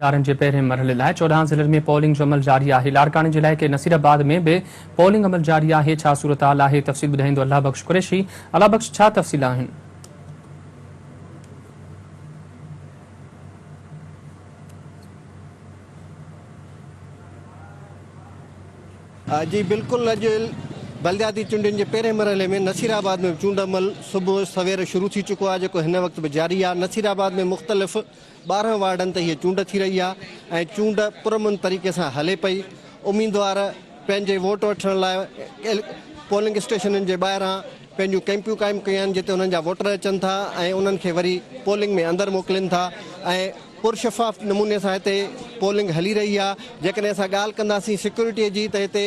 ادارن جي پهرين مرحلي لاء 14 ضلعن ۾ پولنگ جو عمل جاري آهي. لاڙڪاڻي جي علائقي نصير آباد ۾ به پولنگ عمل جاري آهي. ڇا صورتحال آهي تفصيل ٻڌائيندو الله بخش قريشي. الله بخش ڇا تفصيل آهن؟ جي بلڪل اڄ بلدياتي چونڊن جي پهرين مرحلي ۾ نصير آباد ۾ به چونڊ عمل صبح سوير شروع ٿي چڪو آهي جيڪو هن وقت به جاري آهي. نصير آباد ۾ مختلف 12 وارڊن تي هيء چونڊ ٿي رهي آهي ۽ چونڊ پرامن طريقي سان هلي پئي. اميدوار پنهنجي ووٽ وٺڻ لاء پولنگ اسٽيشنن جي ٻاهران پنهنجون ڪئمپيون قائم ڪيون آهن جتي انهن جا ووٽر اچن ٿا ۽ انهن کي وري پولنگ ۾ اندر موڪلين ٿا ۽ پرشفاف نموني سان هتي پولنگ هلي رهي آهي. جيڪڏهن اسان ڳالهه ڪنداسين سيڪيورٽي جي ته هتي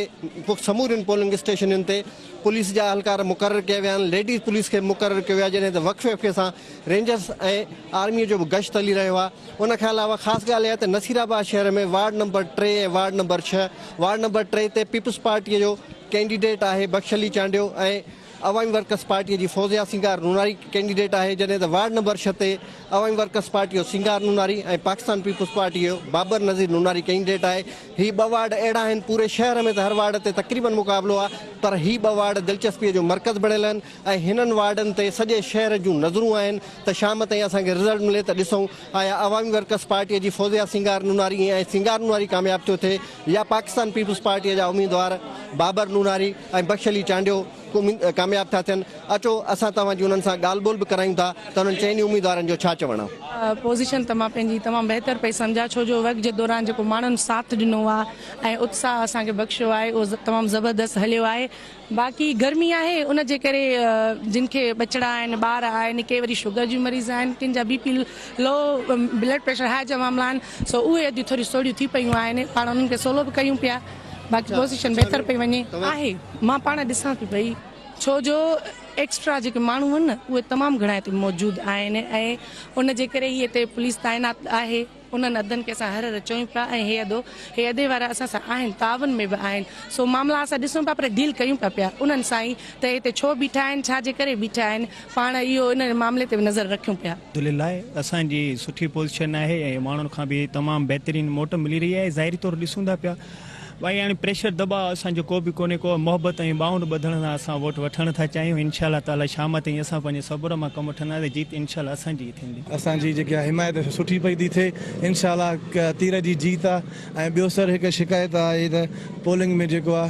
سمورين پولنگ اسٽيشنن تي پوليس جا اهلڪار مقرر ڪيا ويا آهن، ليڊيز پوليس کي به مقرر ڪيو ويو آهي جڏهن ته وقفي وقفي سان رينجرز ۽ آرميء جو به گشت هلي رهيو آهي. ان کان علاوه خاص ڳالهه اها ته نصير آباد شهر ۾ ward number 3 ۽ ward number 6، ward number 3 تي پيپلز پارٽيء جو ڪينڊيڊيٽ آهي بخش علي چانڊيو ۽ عوامي ورڪرز پارٽيء جي فوزيا سينگار نوناري ڪينڊيڊيٽ آهي جڏهن ته وارڊ نمبر 6 تي عوامي ورڪرز پارٽيء جو سينگار نوناري ۽ پاڪستان پيپلز پارٽيء جو بابر نذير نوناري ڪينڊيڊيٽ آهي. هي ٻه وارڊ اهڙا آهن پوري شهر ۾ ته هر وارڊ تي تقريبن مقابلو آهي پر هي ٻه وارڊ دلچسپيء جو مرڪز بڻيل آهن. ۽ هنن وارڊن تي سڄي شهر جون نظرون آهن ته شام تائين اسان کي رزلٽ ملي ته ڏسون آيا عوامي ورڪرز پارٽيء جي فوزيا سينگار نوناري ۽ سينگار نوناري ڪامياب ٿيو ٿئي يا پاڪستان پيپلز پارٽيء جا اميدوار بابر نوناري ۽ بخش علي چانڊيو ڪامياب ٿا ٿين. اچو اسان توهان جي انهن سان ڳالهه ٻولهه به ڪرايون ٿا ته انهن چئني اميدوارن جو ڇا چوڻ آهي. پوزيشن ته مان پنهنجي تمام بهتر پئي سمجهان ڇو جو وقت جي دوران جيڪو ماڻهن ساٿ ڏنو آهي ۽ اتساهه اسان کي بخشيو آهي اهو تمام زبردست هليو آهي. باقي گرمي آهي ان جي ڪري جن کي ٻچڙا آهن ٻار آهن ڪي وري شگر جون مريض آهن ڪن جا بي پي لو بلڊ پريشر هاء جا معاملا آهن سو اهي اڄ ٿوري سوڙهيون ٿي پيون آهن پاڻ انهن کي سولو به ڪيون پيا باقي پوزيشن بهتر پئي وڃي آهي مان پاڻ ڏسان ٿي پئي ڇو جو ايڪسٽرا جيڪي ماڻهو آهن نه اهي تمام گهڻا هتي موجود آهن ۽ ان جي ڪري هي هتي پوليس تعينات آهي. انهن ادن کي اسان هر هر چئون پيا ۽ هي ادو هي ادي وارا اسان سان آهن تعاون ۾ به آهن سو معاملا اسان ڏسون پيا پر ڊيل ڪيون پيا پيا انهن سان ئي ته هتي ڇو بيٺا آهن ڇا جي ڪري بيٺا آهن پاڻ اهو ان معاملي تي به نظر رکيون پيا. الحمدلله اسان جي سٺي پوزيشن آهي ۽ ماڻهن کان به تمام بهترين موٽ ملي رهي آهي ظاهري طور ڏسون ٿا پيا ڀائي هاڻي پريشر دٻاء اسان جو ڪو به ڪونهي ڪو محبت ۽ ٻانهن ٻڌڻ سان اسان ووٽ وٺڻ ٿا چاهيون انشاء الله تعالي شام تائين اسان پنهنجي صبر مان ڪم وٺنداسين جيت انشاء الله اسان جي ئي ٿيندي. اسان جي جيڪا حمايت سٺي پئي ٿي ٿئي انشاء الله تير جي جيت آ ۽ ٻيو سر هڪ شڪايت آهي ته پولنگ ۾ جيڪو آ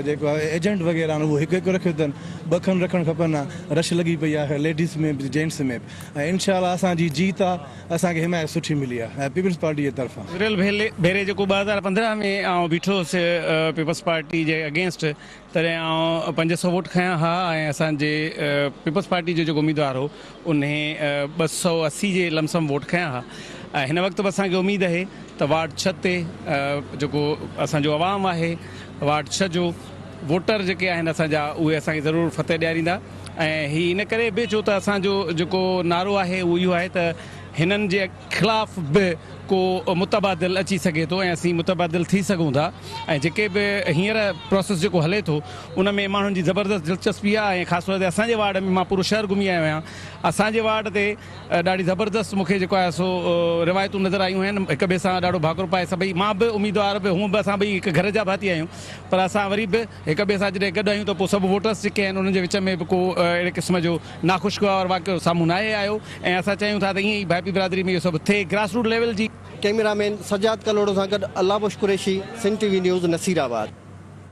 جيڪو آ ايجنٽ وغيره آهن اهو هڪ هڪ رکيو اٿن ٻه کن رکڻ کپن ها رش لڳي پئي آ ليڊيز ۾ به جينٽس ۾ به ۽ انشاء الله اسان جي جيت آ اسان کي حمايت سٺي ملي آهي پيپلز پارٽي جي طرفان. گذريل ڀيري جيڪو 2015 ۾ آئون بيٺو هوس پيپلز پارٽي جي اگينسٽ تڏهن آئون 500 ووٽ کنيا ها ۽ اسان جي پيپلز پارٽي جو جيڪو اميدوار هو انهي 280 جي لمسم ووٽ کنيا ها ۽ هن وقت به اسان کي اميد اهي ته وارڊ 6 تي جيڪو اسان جو عوام آهي وارڊ 6 جو ووٽر جيڪي آهن اسان جا اهي اسان کي ضرور فتح ڏياريندا ۽ هي ان ڪري به ڇو ته اسان جو جيڪو نعرو آهي اهو اهو آهي ته هنن جي خلاف به ڪو متبادل اچي سگهي ٿو ۽ اسين متبادل ٿي سگهون ٿا ۽ جيڪي به هينئر پروسيس جيڪو هلي ٿو ان ۾ ماڻهن جي زبردست دلچسپي آهي ۽ خاص طور تي اسان جي وارڊ ۾ مان پورو شهر گهمي آيو آهيان اسان جي وارڊ تي ڏاڍي زبردست مون کي جيڪو آهي سو روايتون نظر آيون آهن هڪ ٻئي سان ڏاڍو ڀاڪر پائي سڀئي مان به اميدوار به هونء به اسان ٻئي هڪ گهر جا ڀاتي آهيون پر اسان وري به هڪ ٻئي سان جڏهن گڏ آهيون ته پوء سڀ ووٽرس جيڪي آهن انهن جي وچ ۾ به ڪو اهڙي قسم جو ناخوشگوار واقعو سامهون ناهي آيو ۽ اسان چاهيون ٿا ته ائين ئي ڀائپي برادري ۾ اهو سڀ ٿئي گراس روٽ ليول جي. ڪئميرا مين سجاد ڪلهوڙو سان گڏ Allah Bakhsh Qureshi, Sindh T V news, Nasirabad.